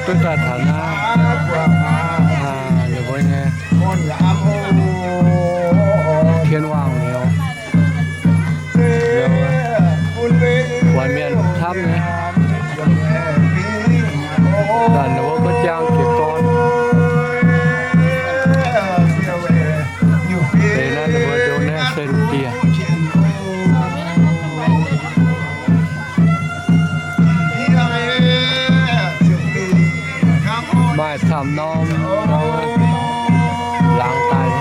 Daaih taux naaiv, ninh mbuo nyei 天王廟, buatc mienh camv nyei. Daaih ninh mbuo maiv jangx jiez gorn. Deix naaiv ninh mbuo ndoh naaiv se dieh. Maaih camv norm laangz daaih.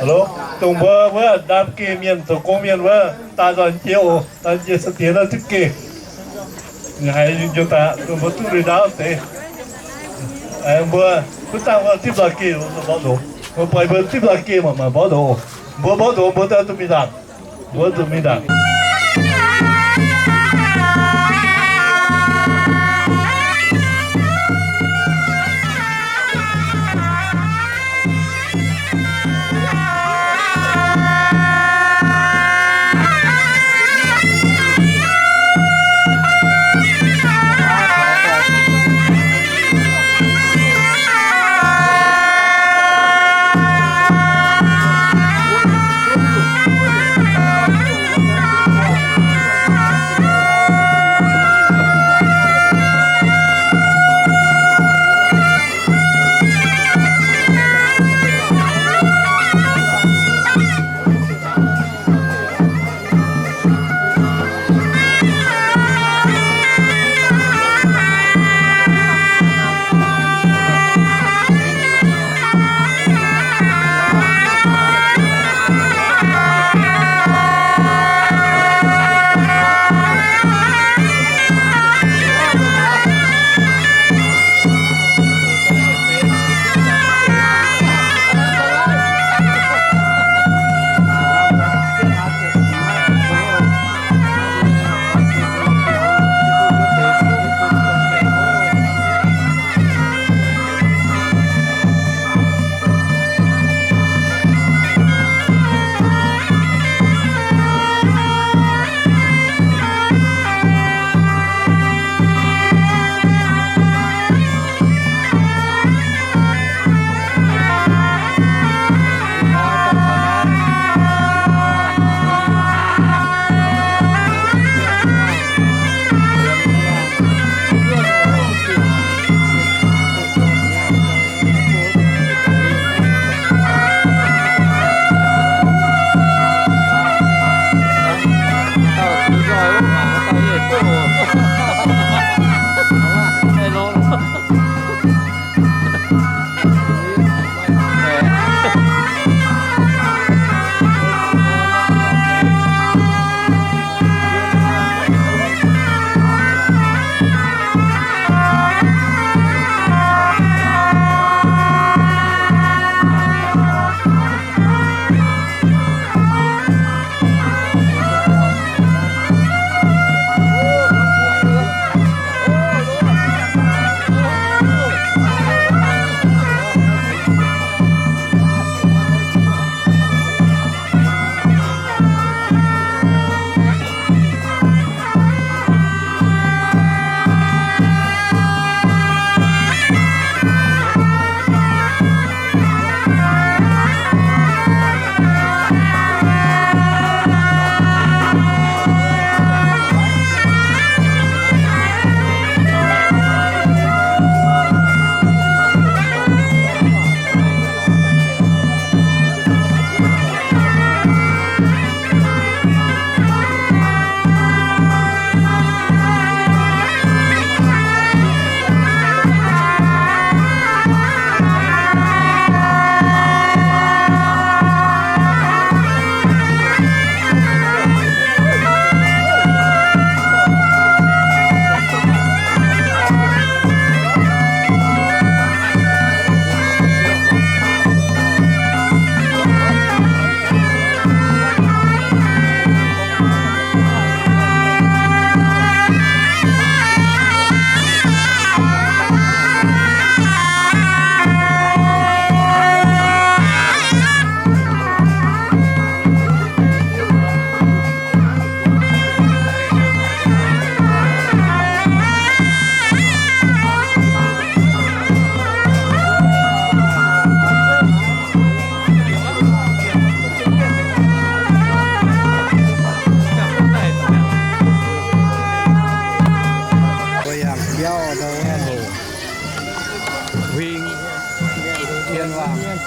Alo, dongh mbuo wuov ndaam geh mienh zoux gong mienh wuov, daaih nzoih jiex oc, daaih jiex sou diex naaiv zipv geh. Haiz njoux daaih, mbuo duqv lui ndaauv deix. Mbuo duqv dangh wuov zipv nzoih geh, mbuo mborqv ndoqc. Mbuo buatc mbuo zipv nzoih geh mangc maaih mborqv ndoqc. Mbuo mborqv ndoqc, mbuo daaih duqv mingh ndaangc. Mbuo zuqc mingh ndaangc.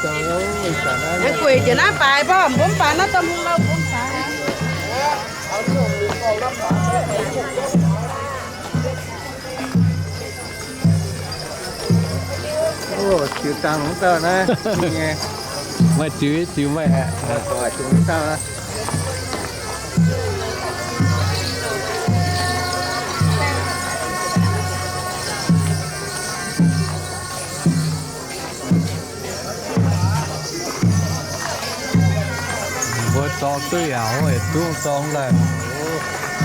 Aengx gueic jiex naaiv baaix, mbuo mv baaix naaiv daaih mungh lauh mbuo mv baaix. Ziux dangh longx dauh naaiv. Maaih ziux, ziux maaih aeqv, ziux dauh. Mbuo dorng duqv yaac haiz duqv dorng daaih.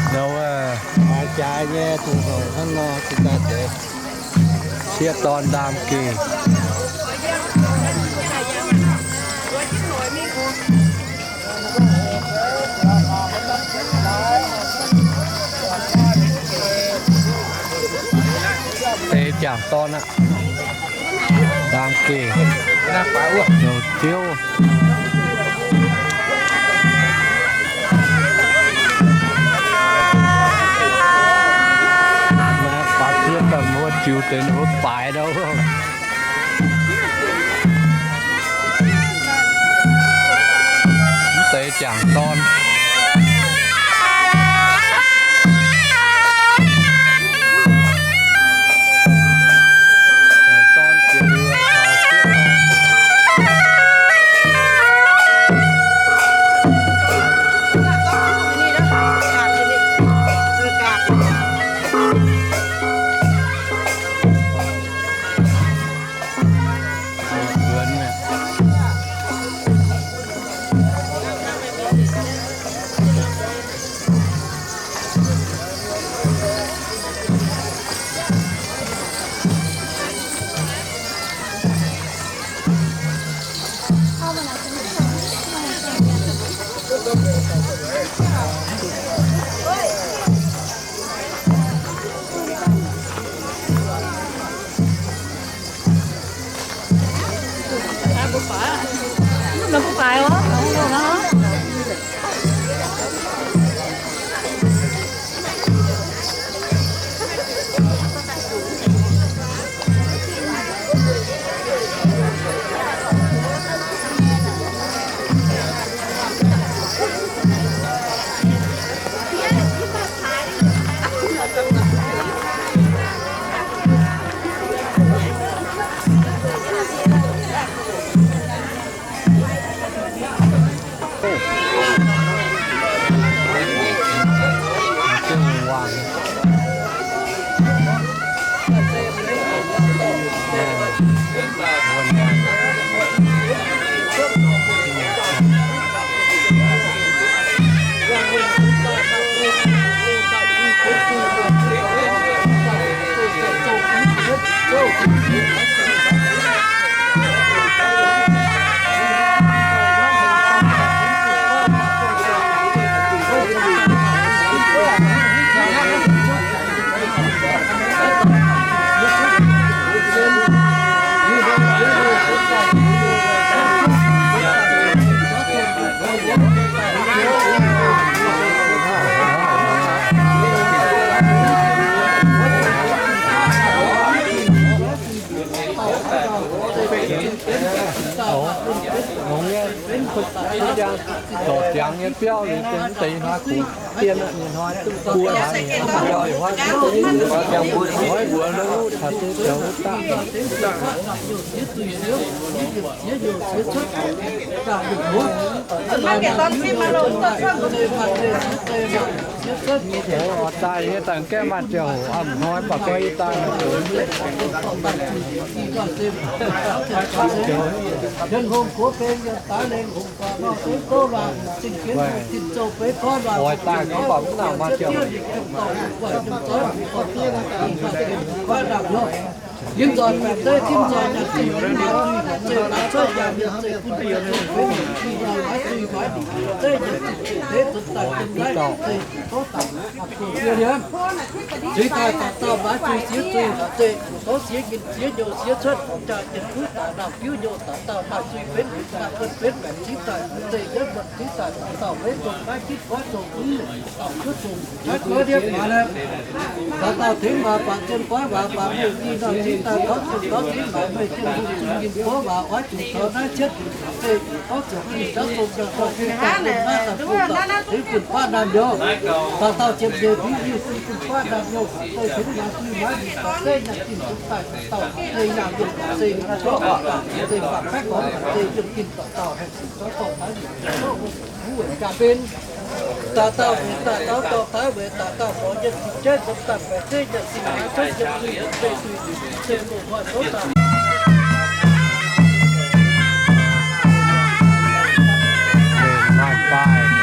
Ndau wuov, maaih jaaix nyei, dongh horngc hnangv nor, cingx daaih deix. Sieqv dorn ndaam geh. Deix jangc dorn aqv. Ndaam geh. Nouc ziouv. Naaiv faaux sieqv daaih mbuo ziux deix ninh mbuo baaix ndau. Mv deix jangc dorn. Longx nyei, zorc ziangx nyei biauv liuz, deix deix hnoi kungx dien nyei hnoi duqv buo hlaax nyei biauv, hnoi mbuox longx taux deix zoux daaih. Oix daaih nyei daaih gaeqv maaih ziangh hoc, a'hnoi baac gorngv yie daaih. Oix daaih gorngv baac mv nangc maaih ziangh hoc. Yie nzoih baeqc zeiv, tim nzoih yaac zuiz, yaac zeiv, yaac cuotv yaac zeiv, bun yaac zeiv, feix yaac zuiz, maaiz zuiz, maaiz zeiv yaac zuiz, deix zuqc daaih, deix zuqc daaih, tov daaih, aqc zuqc fiev liemh. Cingx daaih dauh dauh maaiz zuiz siex zuiz, zeiv tov siex nyinh siex nyouh siex cuotv, jaa jienv kuv daaih, nauc biuv nyouh daaih, dauh maaih zuiz benx, maaih kuotv benx baeqc, cingx daaih maaiz zeiv yietv muotc, cingx daaih dauh dauh maiv dongh naaiv jitv goiv dongh kuv, dauh kuv dongh naaiv goiv ndiev maaiz liemh. Dauh dauh tengx maaiz baac zien goiv waac baac mengh dih nor, cingx Gorngv zuqc gorngv ginv maaiz meih jienv mbuo zuqc nyim buov waac oix zuqc taux naaiv cietv zuqc caux se gorngv zuqc mingh jauv zong jauv-doic jienv daaih mbuo naaiv daaih bun daaih deix fun-faqv naamh nyouz. Dauh dauh ziepc nyeic fingx Yesu fun-faqv naamh nyouz, se tengx maaiz fui maaiz lingc, se nyaanh zinh dungx daaih dauh, se nyaanh zinh se nyaanh zinh, se faatv baeqv gorngv, se yiem zinh dauh dauh haengh zuqc jauv dorh taux nyungc jaax benx. Daaih dauh weic daaih dauh dorh taux weic daaih dauh borz yiem zinh jaiv nzuonx daaih baeqc zeiv nyaanh zinh maaiz cuotv yiem zuiz, se zuiz se loz-hnoi tov daaih.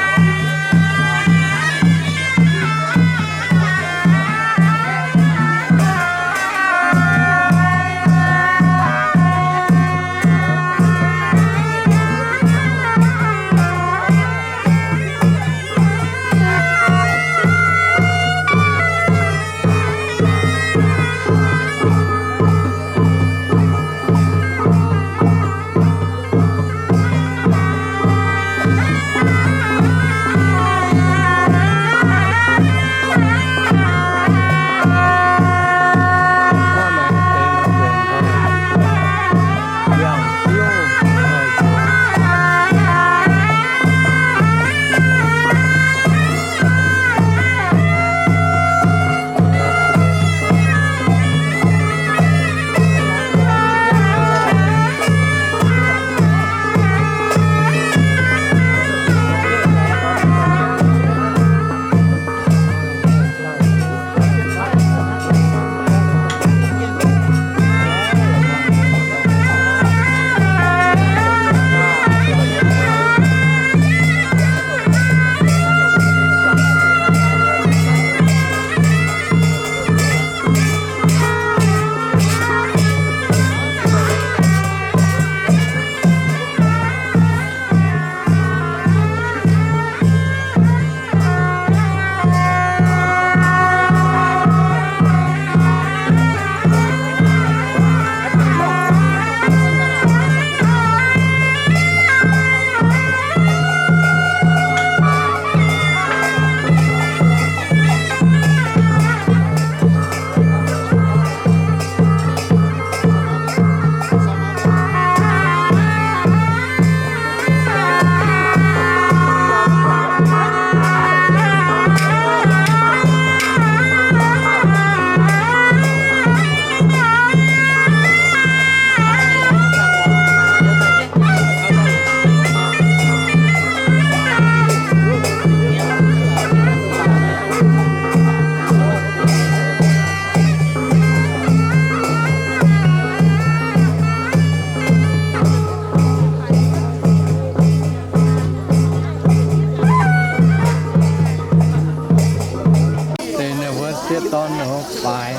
Deix ninh mbuo sieqv dorn ninh mbuo baaix.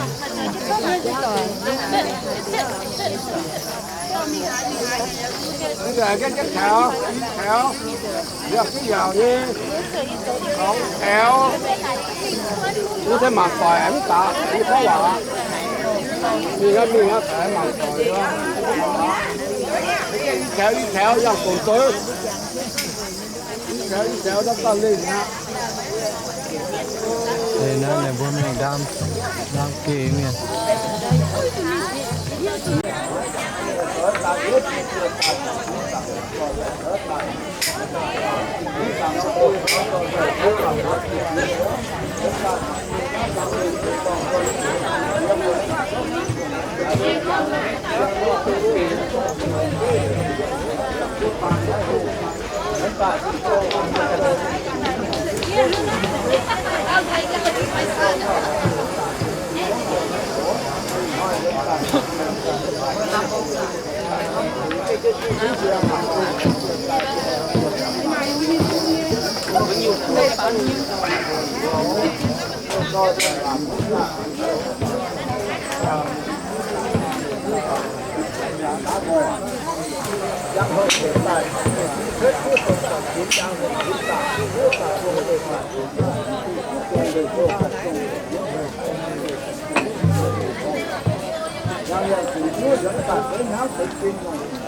Ih zanc gengh jienv taux, i taux, yaac duqv yaauc nyei, taux taux, wuov se mangc doic mv daaih, mv gorngv waac. Mingh aqv, mingh aqv, taux mangc doic. I taux, i taux yangh dongc douz. I taux, i taux daaih daaih lengh aqv. Deix naaiv ninh mbuo mingh ndaam, ndaam geh mienh.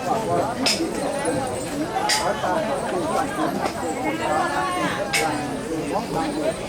Oc, ndau mbuo sieqv dorn maiv zuqc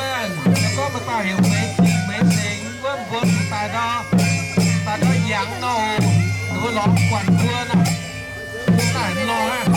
wuov, se gorngv maaih dauh heuc Meix Cing, Meix Cing wuov, mbuo daaih ndau, daaih ndau yangh nor, ninh mbuo lorz guanc mbuo nor, mbuo daaih nor aqv.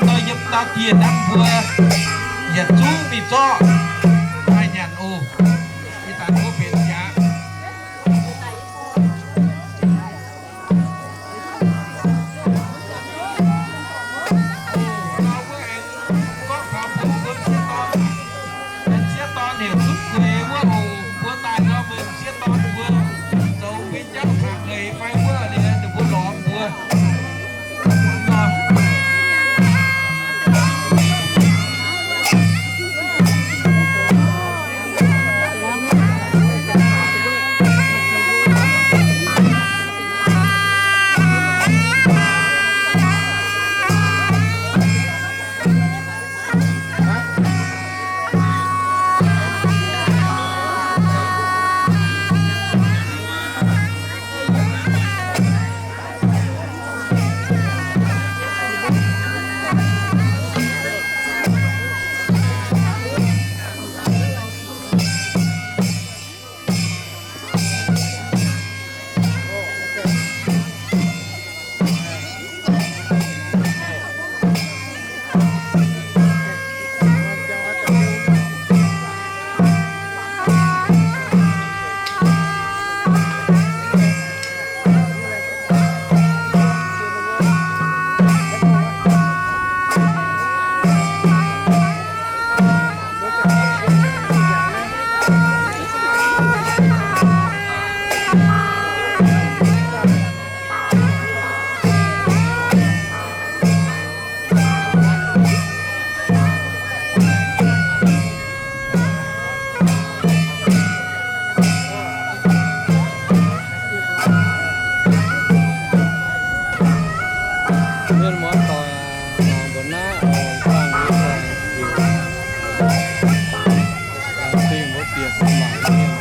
Nor yiem dauh dieh hnamv mbuo yietc zungv mingh zorqv maaih nyanc oc. Ih zanc mbuo benx jaax. Gorngv taux mbuo sieqv dorn, sieqv dorn heuc Zutv Gueix wuov oc. Mbuo daaih nor meih sieqv dorn mbuo zoux mbuo jauv hnaangx eix fai wuov liuz ninh mbuo lorz mbuo. Mienh muoz-doic, mbuo naaiv oix dangh mbuo diuc, laengz zingh mbuo bieqc mangc mienh.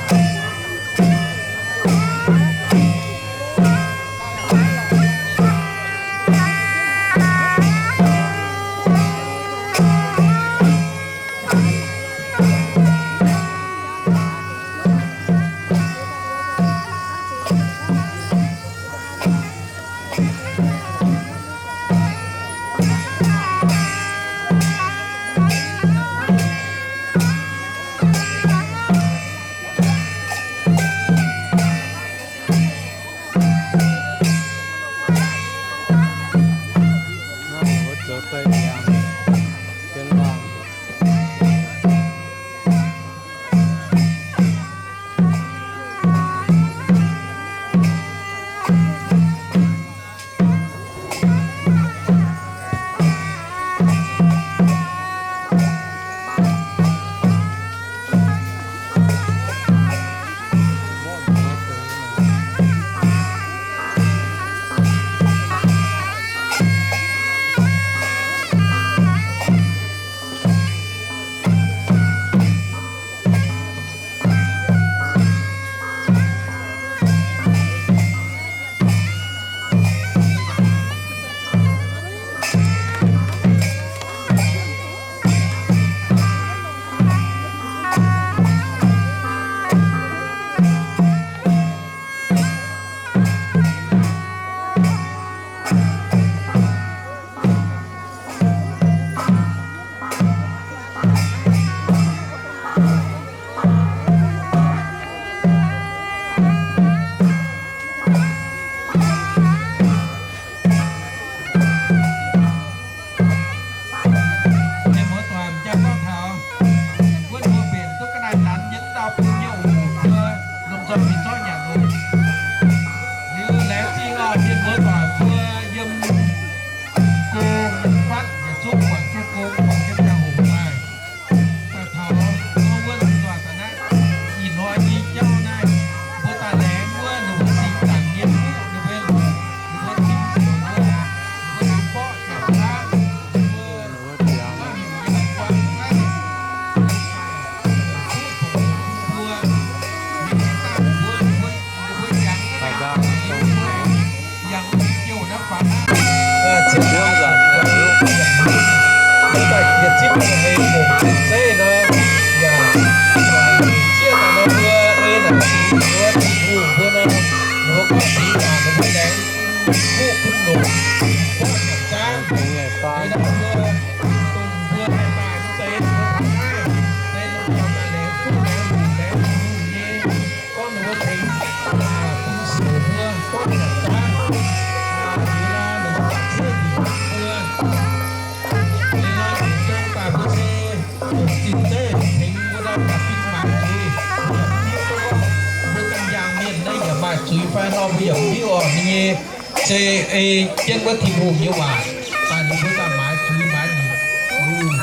Mienh muoz-doic, m'jangc gorngv taux wuov mbuo mbenc duqv ga'naaiv nanx yiem dauh bung nyei oc, mbuo lomh nzoih mingh zorqv nyanc oc. Liuz laengz zingh oc, mienh muoz-doic, mbuo yiem go fatv yietc zungv buatc jienv gong, buatc jienv ziangh hoc daaih. Daaih taux wuov lomh nzoih daaih naaiv, ih hnoi nyei jauv naaiv, mbuo daaih laengz wuov ninh mbuo singx zaangc nyei fuqv, ninh mbuo, ninh mbuo tim siouc mbuo, ninh mbuo mborqv jaax zaangv, ninh mbuo mborqv heuc yiem guangc naaiv, mbuo, mbuo, mbuo, mbuo, mbuo jangx yangh mv jouh naaiv faaux naaiv. Ziepc, mbuo daaih yietc zipv hei mongc zeiv nor, yaac zieqv daaih nor mbuo ei naaic singx mbuo Tin-Hungh mbuo nor, mbuo gorngv singx waac mbuo laengz fuqv bun longc, mborqv jaax zaangv, mbuo dongh mbuo haih daaih mv zeiz mbuo taux naaiv, se longc taux daaih laengz duqv laengz longc laengz longc nyei, gorngv ninh mbuo tengx bun siouc mbuo gorngv nyanc daaih, liuz nor ninh mbuo baac cuotv njiec mbuo, liuz nor njiec jang daaih mbuo se zinh zeiv tengx mbuo ndau baac fingx maaiz zuiz, yaac mv hiuv duqv gorngv mbuo ganh njang mienh naaiv yaac maaih zuiz fai nor mbuo yaac mv hiuv oc. Ninh nyei se ei jienv wuov Tin-Hungh nyei waac, daaih ninh mbuo daaih maaiz zuiz maaiz nyutc, liuz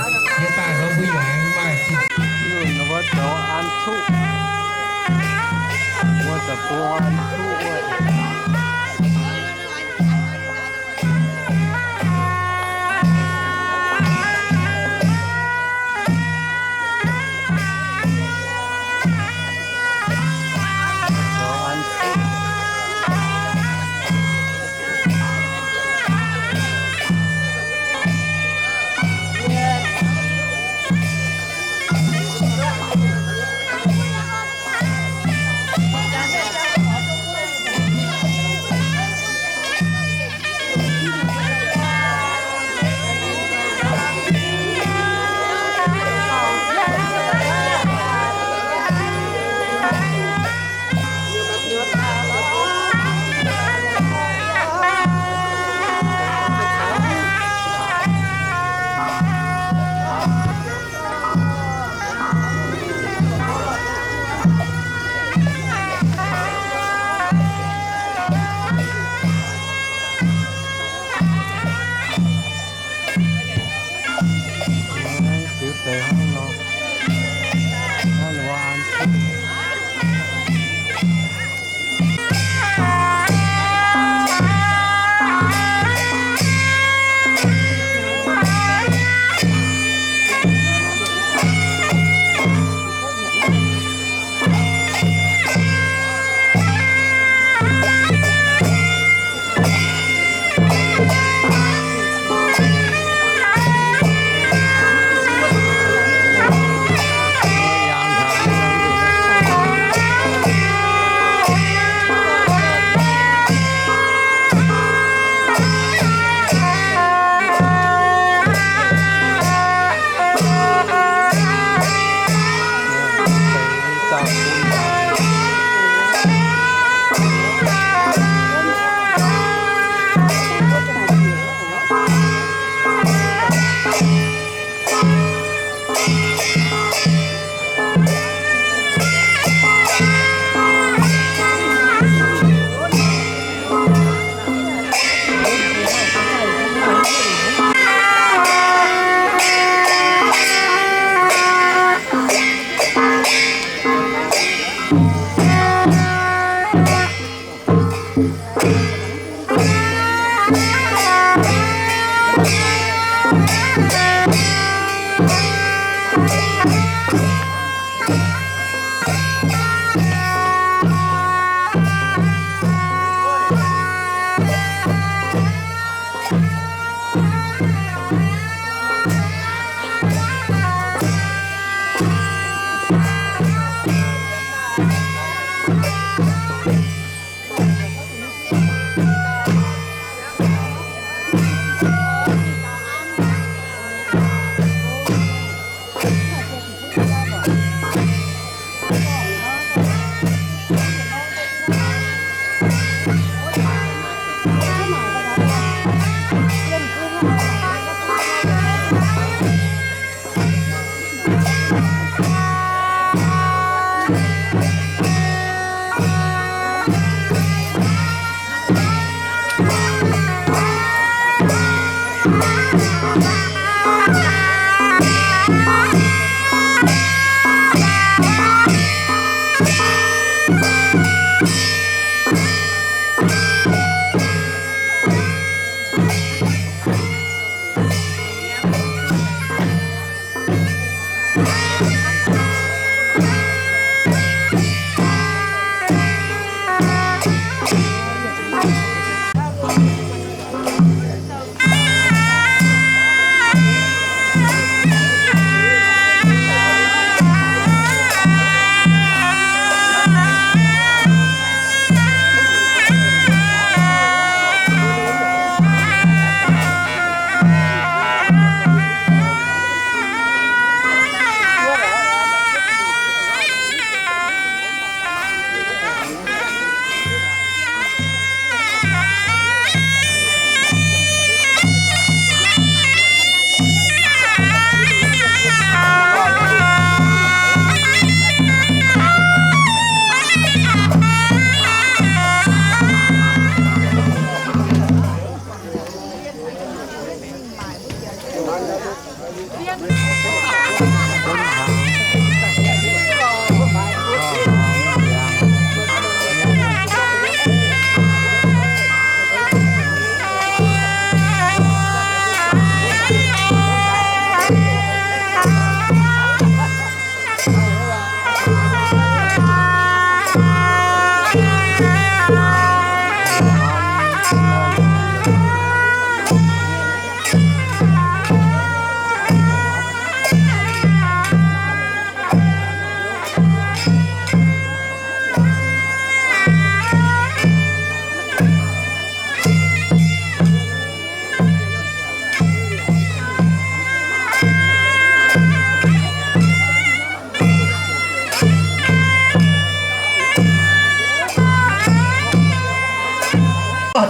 yie daaih nor mbuo yaac aengx maaih zinh. Wuov zoux an cuqv, wuov zoux bung an cuqv wuov.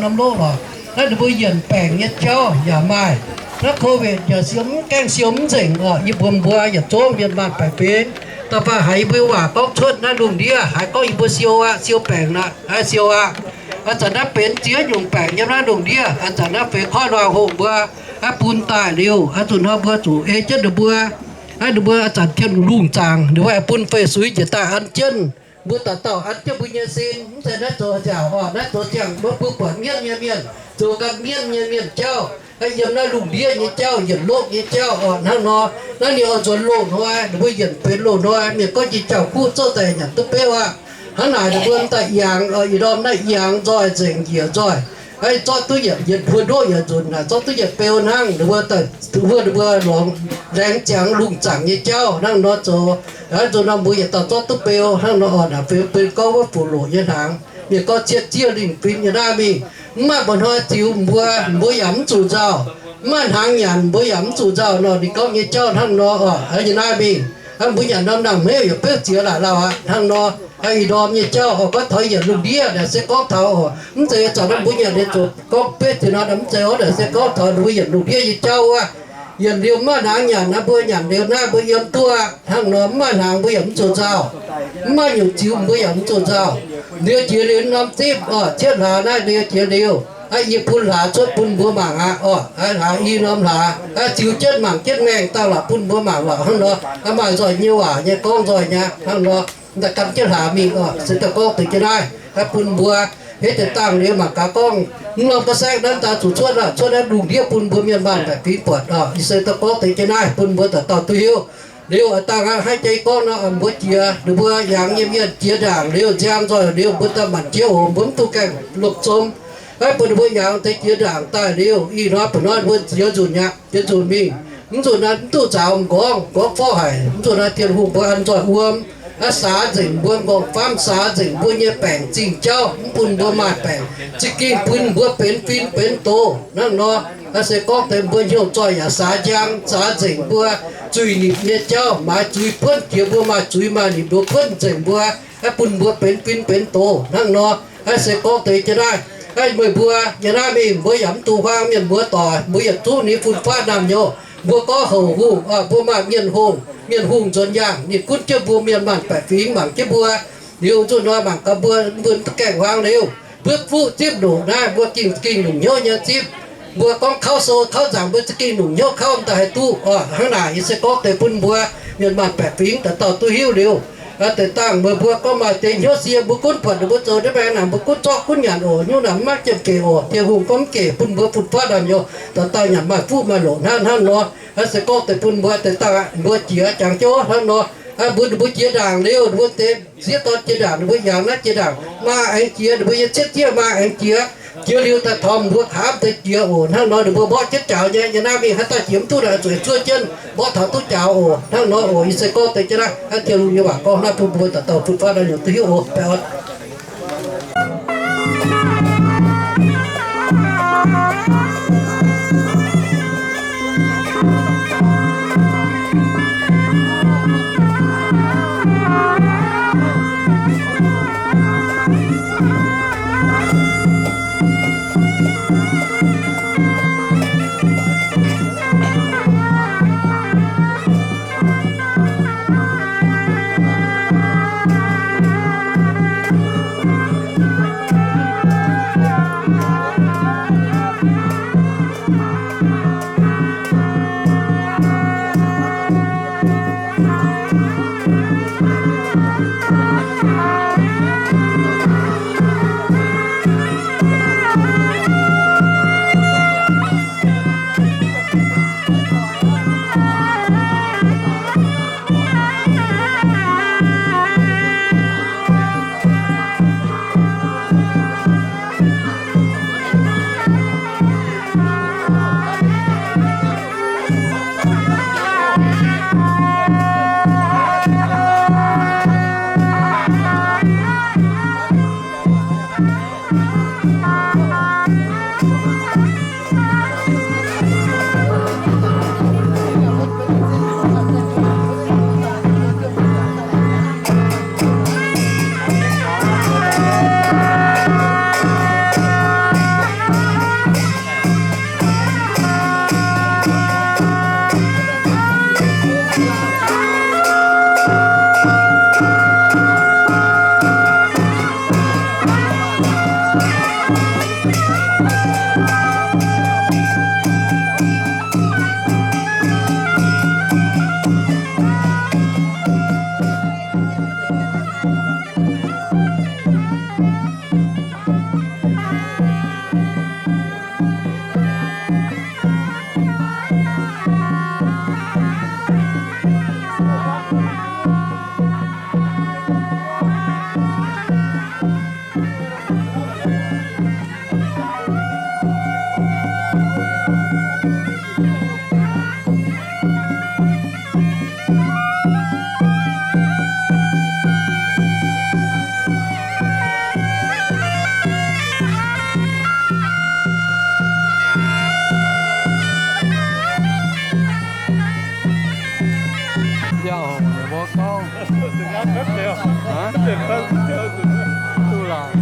Norm loh lorqc, naaiv ninh mbuo yienc baengc nyei jauv yaac maaih. Naaiv COVID yaac siou mv gaengh siou mv nzengc oc. Yie mbuo mbuo yietc zungv mienh maanh baeqc fingx, da'faanh haiz yie mbuo waac gorngv cuotv naaiv lungh ndiev, haiz gorngv yie mbuo siou aqv, siou baengc aqv, siou aqv. A'zanc naaiv benx ziex nyungc baengc yiem naaiv lungh ndiev, a'zanc naaiv feix koiv luangh hoc mbuo bun daaih liuz, a'zunc hnoi mbuo zuqc ei jienv ninh mbuo. Naaiv ninh mbuo a'zanc tien lungh zaangc, ninh mbuo bun fei suiv njiec daaih an jienv. Mbuo dauh dauh an jienv mbuo nyei sin, mv zeiz naaiv zoux nziaauc oc. Naaiv zoux ziangh mbuo buatc mienv nyei mienh, zoux ganh mienv nyei mienh jauv, yiem naaiv lungh ndiev nyei jauv, yietc lokv nyei jauv oc. Hnangv nor, naaiv ninh oix nzuonx loz-hnoi, ninh mbuo yienc benx loz-hnoi, mienh gorngv jiex jauv-kuv zouv daaih nyanc duqv beuv aqv. Hnangv naaic ninh mbuo daaih yangh oc, ih ndorm naaiv yangh nzoih nzengc njiec nzoih, zorqv duqv yietc, yietc mbuo ndoqv yietc nzunc naaic, zorqv duqv yietc beu hnangv. Ninh mbuo daaih huov ninh mbuo lorngx laengz ziangx lungh zaangc nyei jauv hnangv nor zoux. Nzunc nor mbuo yietc dauh zorqv duqv beu hnangv nor oc. Naaic feix beu gorngv wuov fuqv loqc nyei hnaangx, mienh gorngv cietv ziev lingh fim nyei naaiv mingh. Mv maaih mba'hnoi ziux mbuo, mbuo yaac mv zuqc nzauh. Mv maaih hnaangx nyanc mbuo yaac mv zuqc nzauh nor, ninh gorngv nyei jauv hnangv nor oc. Nyei naaiv mingh, mbuo nyanc norm nangh hmeiv yaac beuv ziex laaix lauh aqv hnangv nor. Ih ndorm nyei jauv oc, gorngv taux yietc lungh ndiev naaic se gorngv taux oc, mv zeiz zanc naaiv mbuo nyanc liuz zuqc gorngv beuv ziex nor, mv zeiz oc. Naaic se gorngv taux mbuo yietc lungh ndiev nyei jauv wuov. Yietc liuz mv maaih hnaangx nyanc naaiv, mbuo nyanc liuz naaiv mbuo yiem duqv aqv hnangv nor. Mv maaih hnaangx mbuo yaac mv zuqc nzauh. Mv maaih nyungc ziux mbuo yaac mv zuqc nzauh. Liuz jiex liuz norm zipv oc, cietv hlaax naaiv liuz jiex liuz, yie bun hlaax cuotv bun mbuo mangc aqv oc. Hlaax i norm hlaax, ziux jienv mangc jienv maengh dangh lorqc bun mbuo mangc lorqc hnangv nor. Maaih nzoih nyei waac nyei gorngv nzoih nyei hnangv nor. Daaih gan jienv hlaax mingh oc. Se daaih gorngv deix jienv naaiv bun mbuo hietv deix dangh liuz mangc gaax gorngv mv norm ga'saengv naaiv daaih zuqc cuotv aqv, cuotv naaiv lungh ndiev bun mbuo mienh maanh baeqc fingx buatc oc. Ih se daaih gorngv deix jienv naaiv bun mbuo dauh dauh duqv hiuv. Liuz dangh aqv, haiz jiex gorngv nor, mbuo jiex, ninh mbuo yangh nyei mienh jiex ndaangc liuz, nziang nzoih liuz, mbuo daaih manc jiex oc, mbuo mv duqv gaengh lomh zom. Naaiv bun ninh mbuo yangh deix jiex ndaangc daaih liuz, ih hnoi ba'hnoi mbuo jiex nzunc mi'aqv, jiex nzunc mingh. Mv nzunc naaiv mv duqv nzaaux m'nqorngv, m'nqorngv forv haic. Mv nzunc naaiv Tin-Hungh mbuo an nzoih wuom, saax nzengc mbuo m'nqorngv famv, saax nzengc mbuo nyei baengc zingh jauv, mv bun mbuo maaih baengc, za'gengh bun mbuo benx fin benx doz hnangv nor. Se gorngv deix mbuo hnyouv zoih yaac saax njang, saax nzengc mbuo zuiz-nipc nyei jauv, maaiz zuiz buonv jiex mbuo maaih zuiz maaih nimc nduov buonv nzengc mbuo, bun mbuo benx fin benx doz hnangv nor. Se gorngv deix jienv naaiv, meih mbuo nyei naaiv mingh mbuo yaac mv dungx huaang mienh muoz doic, mbuo yietc zungv ninh fun-faqv naamh nyouz. Mbuo gorngv houc hungh, mbuo maaih mienh hungh, mienh hungh nzuonx yaangh, ninh gunv jienv mbuo mienh maanh baeqc fingx mangc jienv mbuo. Liuz nzunc nor mangc gaax mbuo, mbuo mv gaengh huaang liuz, mbuo fuqv zipv ndoqc naaiv, mbuo gengh za'gengh longc hnyouv nyei zipv. Mbuo gorngv kauv sou kauv nzaangc, mbuo za'gengh longc hnyouv kauv daaih haih duqv oc. Hnangv naaic se gorngv deix bun mbuo mienh maanh baeqc fingx dauh dauh duqv hiuv liuz, deix dangh meih mbuo gorngv maaih deix hnyouv sie, mbuo gunv buatc ninh mbuo zoux nyei maengx naaic, mbuo gunv zorqv gunv nyanc oc. Hnyouv naaic mv maaih jiem gec oc. Tin-Hungh gorngv mv gec bun mbuo fun-faqv naamh nyouz, dauh dauh nyanc maaih fuqv maaih loc hnangv hnangv nor. Se gorngv deix bun mbuo deix dangh aqv, mbuo jiex jangx jienv hnangv nor. Mbuo, mbuo jiex ndaangc liuz, mbuo deix sieqv dorn jiex ndaangc, ninh mbuo yangh naaiv jiex ndaangc, maa aengx jiex, ninh mbuo nyei cietv zieqv maa aengx jiex. Jiex liuz daaih taux mbuo kaamv deix jiex oc. Hnangv nor ninh mbuo mborqv jienv jaux nyei. Yie naaiv mingh haaix dauh jiex mv duqv naaic, zueiz zuov jienv mborqv taux duqv jaux oc. Hnangv nor oc. Ih se gorngv deix jienv naaiv, Tin-Hungh nyei waac gorngv naaiv bun mbuo dauh dauh fun-faqv naamh nyouz duqv hiuv oc. Baeqc oc. Biauv-hoc ninh mbuo gorngv. Aa? Duqv lorqc.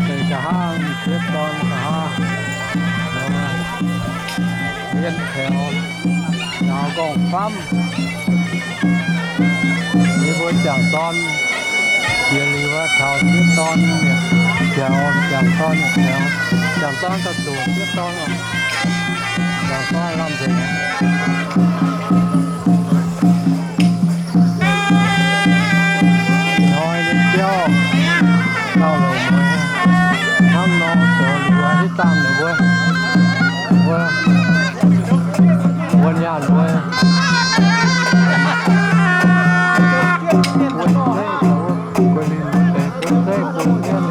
Deix nqa'haav sieqv dorn nqa'haav, yietv taux, njaaux nqorngv-famv. Yie mbuo jangc dorn jiex liuz taux sieqv dorn yietc taux, jangc dorn yietc taux, jangc dorn gauh zuqc sieqv dorn oc. Jangc dorn lamh nzengc. Hnoi ninh biauv gauh longx mueiz, hnangv nor zoux liuz hitv dangh ninh mbuo, mbuo, mbuo nyaanh mbuo, mbuo zeiv zoux, mbuo linh mbuo deix, mbuo zeiv mbuo mienh.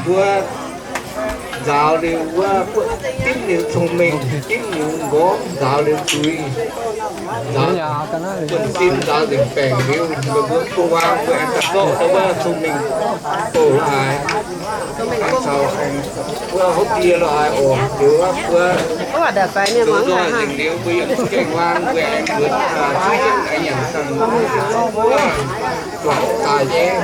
wuov, nzaaux liuz wuov, dimv liuz cong-mengh, dimv liuz nqorngv, nzaaux liuz zuiz, nzaaux buonv-sin, nzaaux nzengc baengc liuz, mbuo buov waang mbuo aengx daaih zorqv wuov cong-mengh bouh la'haaix, caux aengx wuov hopv ndie la'haaix oc. Liuz wuov, zoux nzoih nzengc liuz mbuo yiem gaengh waang mbuo aengx zuqc zuiz jienv aengx nyanc dangh wuov, guangc daaih nyei.